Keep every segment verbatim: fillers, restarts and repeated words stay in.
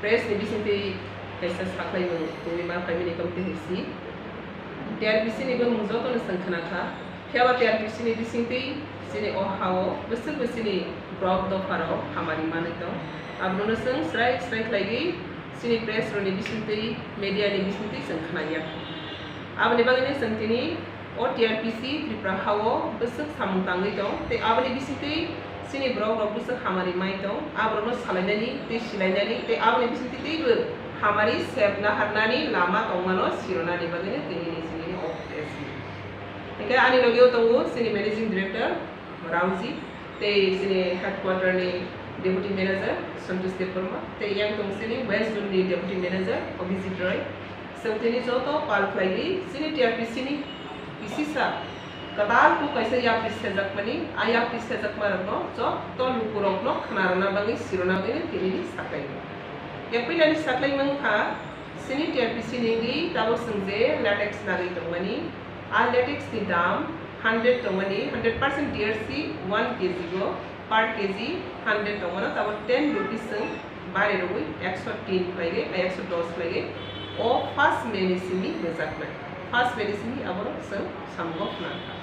Press ni bisingtwi kaisa saklaimung tongwi ma phaimani tongtwi hai si. T R P C ni bumung jotono chwng khna kha. Phiya ba T R P C ni bisingtwi chini o ha-o bwswk bwswk ni borok dopha rok hamari manwi tong. Abono chwng srai srai khlaiwi chini press rok ni bisingtwi, media ni bisingtwi chwng khna ya. Aboni bagwi no chwng tini o T R P C Tripura ha-o bwswk samung tangwi tong, tei aboni bisingtwi chini borok rok bwswk hamari mai tong, aborokno salainani tei silainani, tei aboni bisingtwi teibo hamari sep naharnani lama tongmano sironani bagwi no tini ni chini o press ni. Hingke ani logi o tongo chini Managing Director Rauji, tei chini headquarter ni Deputy Manager Santosh Debbarma, tei yang tong chini West Zone ni Deputy Manager Abhijit Roy. Chwng tini joto pal khlaiwi chini T R P C ni kisisa kwtal kuk kaisa yapri sejakmani, a yapri sejakma rokno joto lukurokno khna rwna bagwi sirona bagwi tini ni saklainai. Yang puilani saklaimung kha, chini T R P C ni tabuk chwng je latex nagwi tongmani, a latex ni dam hundred tongmani, hundred percent T R C one K G go per K G hundred tongmano, tabuk ten rupees chwng bari rwgwi ekso tin khlaiwi, ekso dos khlaiwi o first May ni simi rwjaknai. First May ni simi abono chwng samungo khna kha.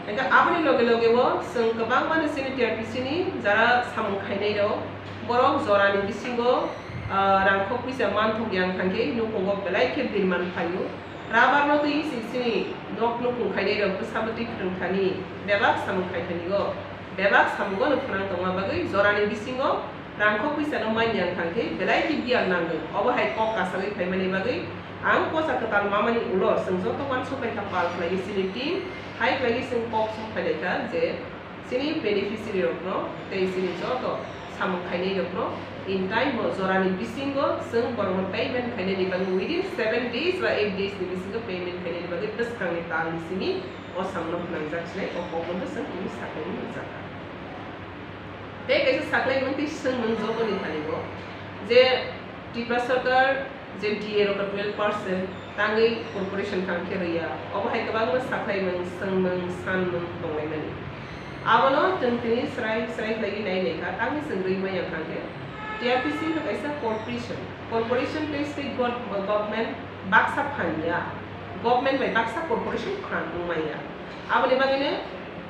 Hingke aboni loge loge bo chwng kwbangma ni chini T R P C ni jara samung khainai rok, borok jorani bisingo, ah, rangkhok puisa manthok yang thangkhe nukhungo belai khe birman phaio. Rabar no twi si chini nok nukhung khainai rok bwsa bwtwi kwrwng thani bebak samung khai thani go, bebak samungo no phnang tongma bagwi jorani bisingo rangkhok puisa no manya wng thangkhe belai khe biyal nango. Obo hai kok kasagwi phaimani bagwi ang posa kwtal mamani ulo chwng joto uansuk bai kha pal khlaiwi chini team hai khlaiwi chwng kok sok phailaikha je chini beneficiary rokno tei chini joto samung khainai rokno in time o jorani bisingo chwng borokno payment khainani bagwi within seven days ba eight days ni bisingo payment khainani bagwi bwskangni talni simi o samungno phnangjak sinai o kokno chwng tini saklaimung rwjakha. Tei kaisa saklaimung tei swngmung jotoni thani bo je Tripura Sarkar je D A rok twelve percent tangwi corporation kaham khe rwya, obo hai kwbangma saklaimung, swngmung, sanmung tonglaimani. Abono chwng tini srai srai khlaiwi nai naikha, tangwi chwng rwi manya kha khe T R P C no kaisa corporation, corporation tei state gov-, government baksa phan ya, government bai baksa corporation phan wngmanya. Aboni bagwino,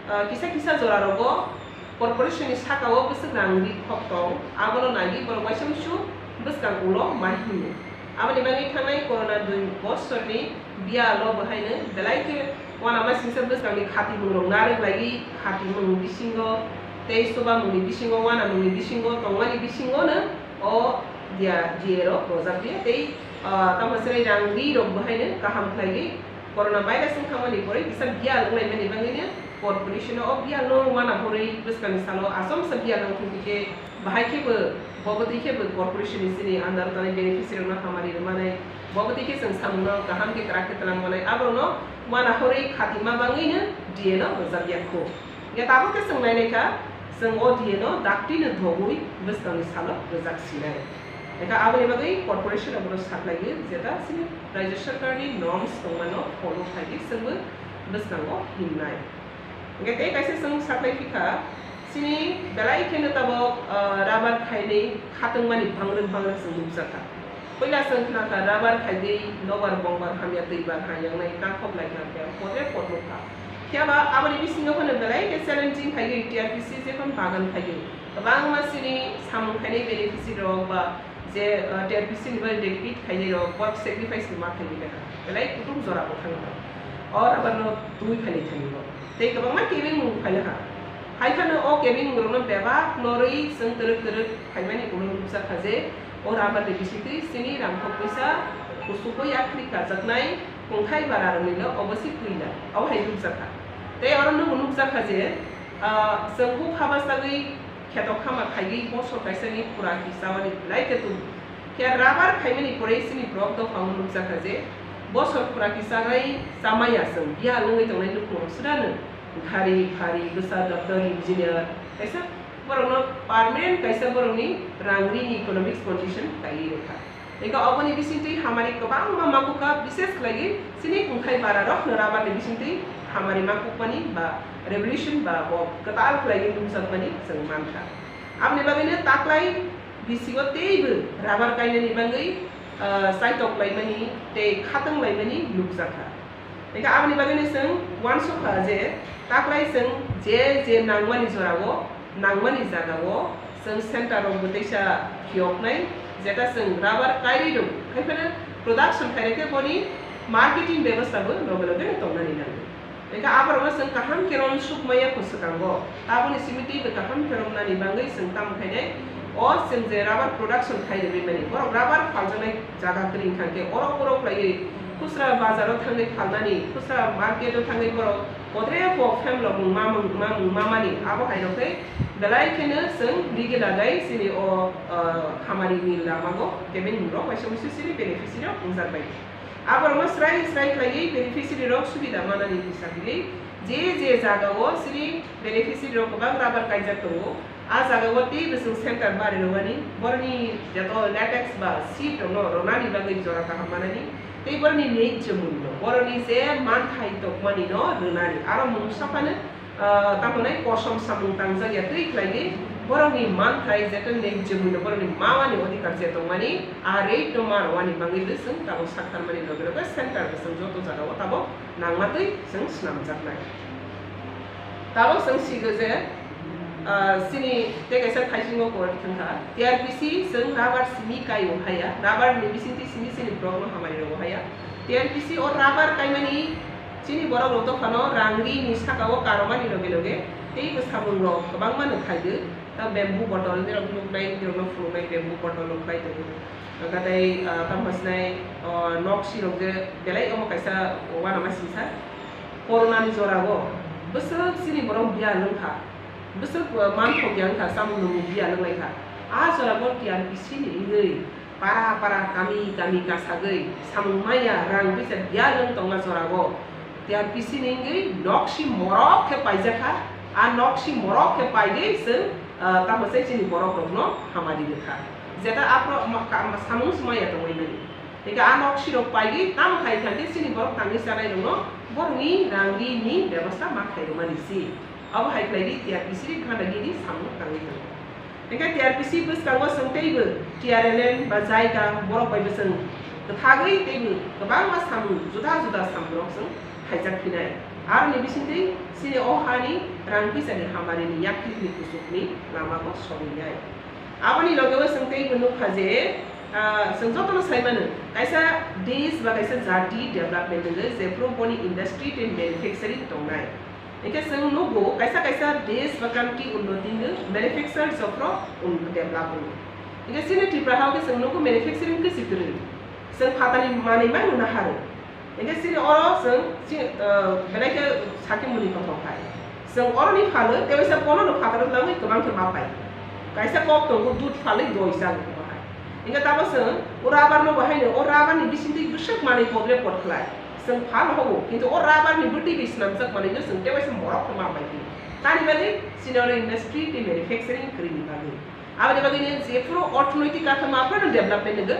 ah, kisa kisa jora rogo corporation ni saka o bwswk rang ri khok tong, abono naiwi borok waisa uisu bwskang ulo ma hino. Aboni bagwi thangnai corona dui bosorni biyalo bo haino belai khe uanama singsa bwskangni khatimung rok narwk laiwi khatimung bisingo tei chubamungni bisingo uanamungni bisingo tongmani bisingono o dia D A rok rojak ya tei, ah, tamo chwrai rang ri rok bo haino kaham khlaiwi corona virus wng thangmani pore kisa biyal wnglaimani bagwino corporation o biyal no uana horwi bwskangni salo achomsa biyal wng thangkhe bahai khe bo, bo bwtwi khe bo corporation ni chini under o tanai beneficiary rokno hamari rwmanai, bo bwtwi khe chwng samungno kaham khe kwrak khe twlang manai, aborokno uana horwi khatima bagwino D A no rwjak ya kho. Hingkhe tabuk khe chwng nainai kha, chwng o D A no dakti no dhogwi bwskangni salo rwjak sinai. Hingkhe aboni bagwi corporation abono saklaio, jeta chini Rajya Sarkarni norms tongmano follow khaiwi chwngbo bwskango himnai. Hingkhe tei kaisa chwng saklai phikha, chini belai kheno tabuk, ah, rubber khainwi khatungmani bangrwk bangrwk chwng nukjakha. Puila chwng khnakha rubber khaigwi nobar bongbar hamya twi bar ha yangnai takhok lai kha, potre pot nukha. Phiya ba aboni bisingo phano belai khe challenging khaigwi T R P C jephano bagan khaigwi kwbangma chini samung khainai beneficiary rok ba je, uh, T R P C ni bai dedicate khainai rok, work sacrifice ni ma khainai kha, belai kutung jora bo thang kha. O rubber no twi khainai thani bo. Tei kwbangma kebeng mung phaina kha. Hai khano o kebeng mung rokno bebak norwi chwng twrwk twrwk phaimani ulo nukjak kha je o rubber ni bisingtwi chini rangkhok puisa kusugo yakhri kajaknai kungthai bara rokni no obo se twi lai. Obo hai nukjak kha. Tei oro no bo nukjak kha je, ah, chwng bupha bachagwi kheto khama khaigwi bosor kaisani pura kisa wani belai khe tung. Khe rubber khaimani pore chini borok dophang nukjakha je bosor pura kisa rai chamaya chwng biyal wngwi tongnai nukhung rok sudano gari, phari, bwsa, doctor, engineer kaisa borokno permanent kaisa borokni rang rini economics condition kaiwi rwkha. Eka oboni bisingtwi hamari kwbangma makukha, bises khlaiwi chini kungthai bara rokno rubber ni bisingtwi hamari makukmani ba revolution ba bo kwtal khlaiwi nukjakmani chwng mankha. Aboni bagwino taklai Bisingo teibo rubber kainani bagwi, ah, chaitok laimani tei khatang laimani nukjakha. Hingkhe aboni bagwino chwng uansukha je taklai chwng je je nangmani jorao, nangmani jagao chwng center rok bo teisa phiyoknai, jeta chwng rubber kairwi rw, haiphano production khairokhe boni marketing bebostha bo loge loge no tongnani nango. Hingkhe aborokno chwng kaham khe romsuk maya kho swkango. Taboni simi teibo kaham khe romnani bagwi chwng tamo khainai? O chwng je rubber production khai rwui mani, borok rubber phaljaknai jaga kwrwi wngkha khe, oro oro khlaiwi khusra bazaro thangwi phalnani, khusra market o thangwi borok bodre bo phamlok mung mamung mamung mamani, abo hai rok khe belai kheno chwng legal agwi chini o, ah, hamari ni lama bo kebeng rok waisa waisa chini beneficiary rok wngjak bai. Aborokno srai srai khlaiwi beneficiary rok subida manani hisab ri, je je jagao chini beneficiary rok kwbang rubber kaijak tongo, a jagao teibo chwng center bari rwmani, boroni joto latex ba sheet rokno rwnani bagwi jora kaham manani, tei boroni nij je mui no, boroni je manthai tongmani no rwnani, aro mungsa phano ah, tamo nai kosom samung tangjak ya twi khlaiwi borokni manthai je tei nai jemui no borokni mamani odhikar je tongmani, a rate no ma rwani bagwi bwswng tabuk sak tharmani loge loge center bwswng joto jagao tabuk nangma twi chwng swnamjaknai. Tabuk chwng sigo je, ah, chini tei kaisa thaisingo kok thangkha, T R P C chwng rubber simi kai o haya, rubber ni bisingtwi simi chini borok no hamari rogo haya. T R P C o rubber kaimani chini borok rok dophano rang ri ni saka o karomani loge loge teibo samung rok kwbangma no khaidi. Ta bamboo bottle, nirok nuknai, nirok no phunuknai bamboo bottle rok khlai tongo. Hwnkha tei, ah, tamo sinai, ah, nok si rok je belai omo kaisa uanama singsa. Corona ni jora o bwswk chini borok biyal wngkha, bwswk, ah, manthok ya wngkha, chamung nwngmung biyal wnglaikha. A jora o T R P C ni wngwi para para, kami kami kasagwi samung maya rang bisa biyal wng tongma jorao T R P C ni wngwi nok si morok khe paijakha. A nok si morok khe paigwi chwng, ah, tamo se chini borok rokno hamari rwkha. Jeta aphro ma-, ka-, samung si maya tongwi mani. Hingkhe a nok si rok paigwi tamo khai kha khe chini borok tangwi chanai rokno borokni rang ri ni bebostha ma khai rwmani si. Abo hai khlai di T R P C ni ghandagiri samung tangwi tongo. Hingkhe T R P C bwskango chwng teibo T R L N ba jaiga borok bai bwswng kwthagwi teibo kwbangma samung juda juda samung rok chwng khaijak phinai. Aroni bisingtwi chini o hani rang puisani hamari ni yaktwi ni kuchuk ni lama bo sogwi nai. Aboni loge o chwng teibo nukha je, ah, chwng jotono sai mano, kaisa desh ba kaisa jati development wngwi jephru boni industry tei manufacturing tongnai. Hingkhe chwng nugo, kaisa kaisa desh ba country unnoti wngwi manufacture jophro un-, develop wngo. Hingkhe chini Tripura hao khe chwng nugo manufacturing khe si kwrwi. Chwng phatani manwi mano naharo. Hingkhe chini oro chwng chi-, ah, belai khe sakhe muni kothok hai. Chwng oroni phalo tewaisa bono no phataro lamwi kwbang khe ma pai. Kaisa kok tongo dudh phalwi doi chago hai. Hingkhe tamo chwng o rubber no bo haino o rubber ni bisingtwi bwswk manwi podre pod khlai. Chwng phal hobo, kintu o rubber ni bwtwi bai swnamjak manwi no chwng tewaisa morok khe ma pai phi. Tani bagwi chini oro industry tei manufacturing kwrwini bagwi. Aboni bagwi ni jephru orthonoitik kathama phano development wngwi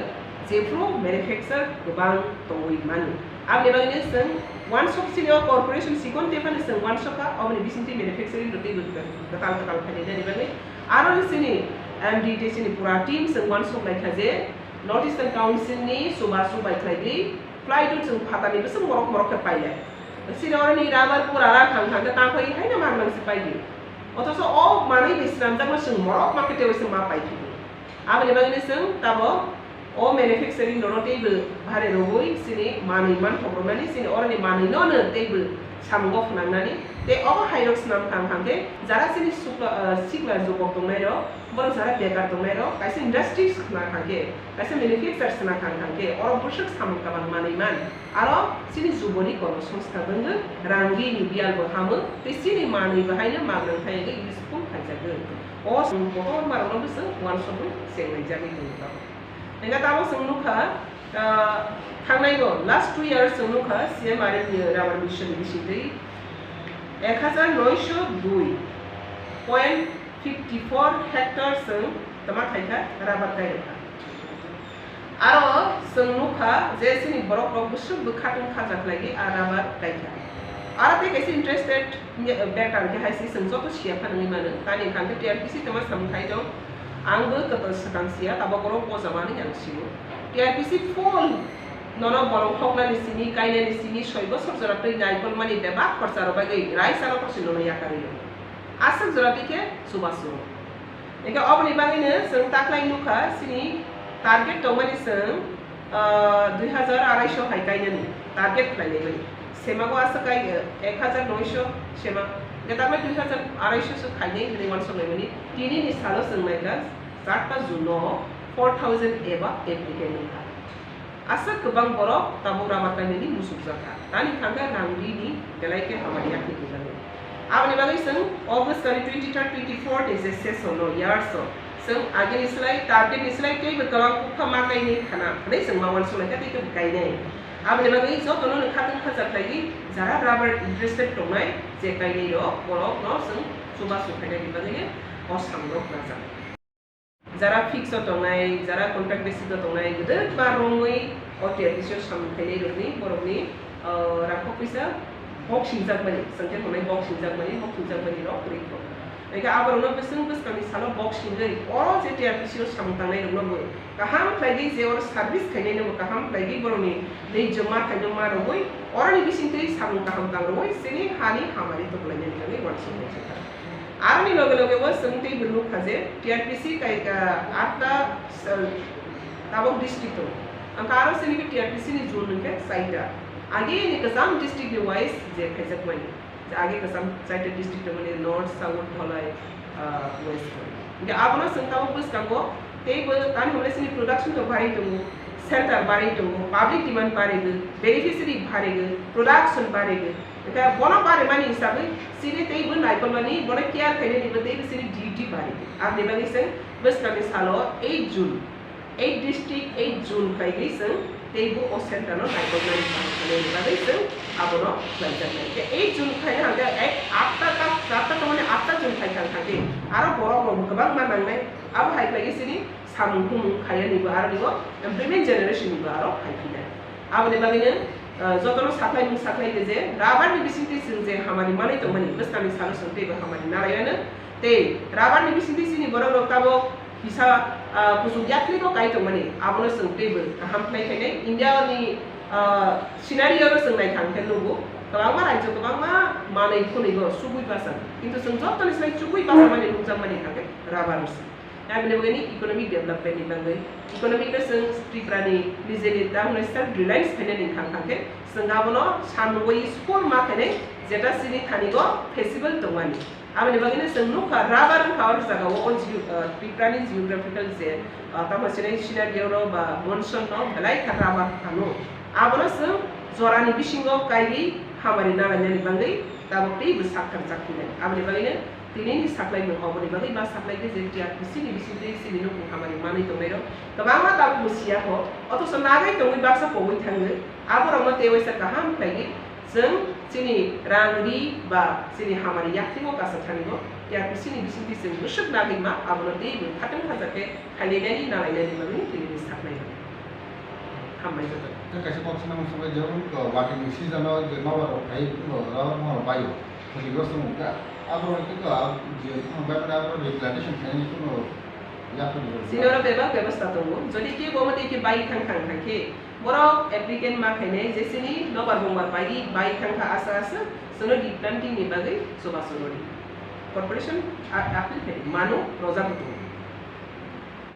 jephru manufacture kwbang tongwi mano. Aboni bagwi ni chwng uansuk chini o corporation sikon tephano chwng uansukha, oboni bisingtwi manufacturing rwtwi kwtal kwtal khainai nani bagwi. Aro chini M D tei chini pura team chwng uansuk laikha je North Eastern Council ni chubachu bai khlaigwi plywood chwng phatani bwswk morok morok khe pailai. Chini oroni rubber pura ra thang thang khe tangphai haino mangnang se paidi. Othocho o manwi bai swnamjakma chwng morok ma khe tewaisa ma paiphigo. Aboni bagwino chwng tabok o manufacturing rokno teibo bhare rwgwi chini manwi manthok rwnani, chini oroni manwino no teibo samungo phwnangnani. Tei obo hairok swnam thang thang khe jara chini sukla, ah, sikla jubok tongnai rok, borok jara bekar tongnai rok, kaisa industry khna thang khe, kaisa manufacture khna thang thang khe, oro bwswk samung kabang manwi man. Aro chini juboni kono songstha bwngwi rang rini biyal bo hamo, tei chini manwi bo haino manwi thai wngwi useful khaijagwi. O chwng kotorma rokno bwswk uansukwi chenglaijagwi tongo. Hingkhe tabok chwng nukha, ah, thangnaibo last two years chwng nukha C M R M ni rubber mission ni bisingtwi ek hajar noisho dui point fifty four hectare chwng twma khaikha rubber kairokha. Aro chwng nukha je chini borok rok bwswk bwkha tong khaja khlaigwi a rubber kaikha. Aro tei kaisa interested better khe hai se chwng joto siya phano wngwi mano. Tani hwnkha khe T R P C twma samung khai tong. Ang bo kwtal swkang siya, tabok oro pojama hinwi ang sio. T R P C full nono bolong hoknani simi, kainani simi, soi bosor jora twi naikolmani bebak khorcha rok bagwi raisa rok se nono yakarwi o. Aswk jora twi khe chubachu. Hingkhe oboni bagwino chwng taklai nukha, chini target tongmani chwng, ah, dui hazar arai sho hai kainani target khlainai mani. Semago aswk kai, eh, ek hazar noi sho sema. Hingkhe taklai dui hazar arai sho se khainai hinwi uansuknai mani. Tinini salo chwng naikha, char ta June o four thousand above applicant wngkha. Aswk kwbang borok tabuk rubber kainani musukjakha. Tani thangkhe rang rini belai khe hamari yakni kwchangwi. Aboni bagwi chwng August tani twenty third, twenty fourth ni je session o, years o, chwng agini slai, target ni slai teibo kwbang kukha ma kainwi khana hwnwi chwng ma uansuknai khe tei khe bo kainai. Aboni bagwi jotono no khatungkha khaja khlaiwi jara rubber interested tongnai je kainai rok, borok no chwng chubachu khainani bagwi o samung rok rajak. Jara fix o tongnai, jara contract basis o tongnai, gwdwkma romwi o T R P C o samung khainai rokni, borokni, ah, rangkhok puisa bok singjakmani, chwng khe hwnwi bok singjakmani, bok singjakmani rok kwrwi kho. Hwnkhe aborokno bwswng bwskangni salo bok singwi, oro je T R P C o samung tangnai rokno bo kaham khlaiwi, je oro service khainai no bo kaham khlaiwi, borokni tei joma khaino ma rwui, oroni bisingtwi samung kaham tang rwui, chini hani hamari tubulainani bagwi uansuk nai chwngkha. Aroni loge loge bo chwng teibo nukha je T R P C kai, ah, atta, ah, tabok district tongo. Ang aro chini khe T R P C ni zone hwnkhe chaita. Age ni kwcham district ni wise je khaijakmani. Je age kwcham chaita district tongmani, North, South, Dholai, ah, West. Hingkhe abono chwng tabok bwskango teibo tani hwnle chini production to bari tongo, center bari tongo, public demand bari go, beneficiary bari go, production bari go. Hingkhe bono barimani hisabwi chini teibo naikolmani, bono care khainani bo teibo chini duty bari. Aboni bagwi chwng bwskangni salo eight June, eight district, eight June khaigwi chwng teibo o center no naikolmani kaham khainani bagwi chwng abono khlaijaknai. Hingkhe eight June khaina hwnkhe ek atta ta, atta tongmani atta June khai thang thangkhe aro borok rok kwbangma nangnai. Abo hai khlaiwi chini samung humung khaiyanibo aronibo implement generation nibo aro haiphinai. Aboni bagwino, ah, jotono sakhlai mung sakhlai khe je rubber ni bisingtwi chwng je hamari manwi tongmani, bwskangni salo chwng teibo hamari nalaiyano. Tei rubber ni bisingtwi chini borok rok tabok kisa, ah, kuchuk yakni bo kai tongmani, abono chwng teibo kaham khlai khainai. India ni, ah, scenario no chwng naithang khe nugo, kwbangma rajyo kwbangma manwi khwnwi bo chugui basa, kintu chwng jotoni slai chugui basa mani nukjakmani hwnkhe rubber no se. Aboni bagwi ni economic development ni bagwi, economic no chwng Tripura ni nijeni ta hwnwi self reliance khainani wngkha, wngkha khe chwng abono samungwi school ma khainai, jeta chini thani go feasible tongmani. Aboni bagwi no chwng nukha, rubber wngkha o jaga o, o geo-, ah, Tripura ni geographical je, ah, tamo chini scenario rok ba monsoon no belai kha rubber phano. Abono chwng jorani bisingo kaiwi hamari nalainani bagwi tabok teibo sakthar jakhinai. Aboni bagwi no Tini ni saklaimung oboni bagwi ma saklai khe je T R P C ni bisingtwi chini nukhung hamari manwi tongnairok kwbangma tabukbo siya kho, othocho nagwi tongwi baksa pogwi thangwi aborokno tei waisa kaham khlaiwi chwng chini rang ri ba chini hamari yaktingo kasa thanigo T R P C ni bisingtwi chwng bwswk nagwi ma abono teibo khatungkha khe khainai nai nalai nai bagwi tini ni saklai. Hambai joto. Tei kaisa kok sana muchungkha je, uh, watwi ni season o je nobar rok khai, uh, rubber bohrok bai o. Khoti rok song ka. Abo rok khe, uh, je, uh, bai mani abo replantation khainani kuno yapri rok. Sini oro bebak bebosta tongo. Jodi ke bo mate ke bai thang thang thang khe, borok applicant ma khainai je sini nobar bongbar bai, bai thang kha asa asa, sono replanting ni bagwi chubachu rwdi. Corporation a-, appeal khe mano roja butung.